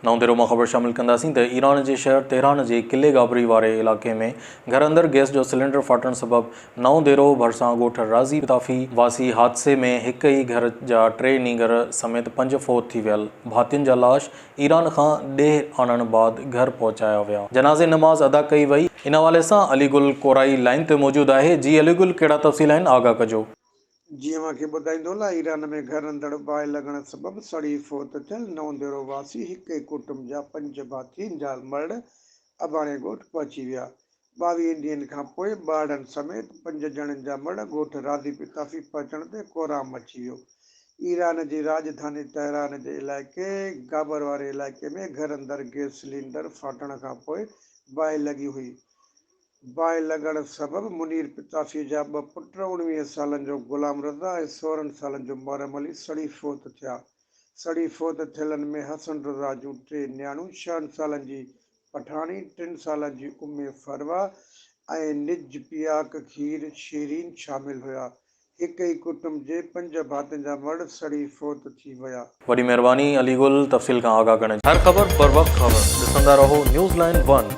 نئون ديرو مان خبر شامل ڪنداسين ته ايران جي شهر تهران جي قلعي گابري واري علائقي ۾ گهر اندر گئس جو سلينڊر ڦاٽڻ سبب نئون ديرو ڀرسان ڳوٺ راضي پتافي واسي حادثي ۾ هڪ ئي گهر جا ٽي نينگر سميت پنج فوت ٿي ويل ڀاتين جا لاش ايران کان ڏيهه آڻڻ بعد گهر پهچايا ويا جنازي نماز ادا ڪئي وئي ان حوالي سان علي گل ڪورائي لائين تي موجود آهي جي علي گل ڪهڙا تفصيل آهن آگاهه ڪجو. جي اوهان کي ٻڌائيندو لا ايران ۾ گهر اندڙ باهه لڳڻ سبب سڙي فوت ٿيل نئون ديرو واسي هڪ ئي ڪٽنب جا پنج ڀاتين جا مڙهه اباڻي ڳوٺ پهچي ويا. ٻاويهن ڏينهن کان پوء ٻارڙن سميت پنج ڄڻن جا مڙهه ڳوٺ راضي پتافي پهچڻ تي ڪهرام مچي ويو. ايران جي راڄڌاني تهران جي علائقي گابر واري علائقي ۾ گهر اندر گئس سلينڊر ڦاٽڻ کان پوء باهه لڳي هئي. باهه لڳڻ سبب منير پتافيء جا ٻه پٽ 19 سالن جو غلام رضا ۽ 16 سالن جو محرم علي سڙي فوت ٿيا. سڙي فوت ٿيلن ۾ حسن رضا جون ٽي نياڻيون ڇهن سالن جي پٺاڻي، ٽن سالن جي ام فروا ۽ نج پياڪ کير شيرين شامل هيا. هڪ ئي ڪٽنب جي پنج ڀاتين جا مڙهه سڙي فوت ٿي ويا. وڏي مهرباني علي گل تفصيل کان آگاهه ڪرڻ جي. هر خبر بروقت خبر ڏسندا رهو نيوز لائين ون.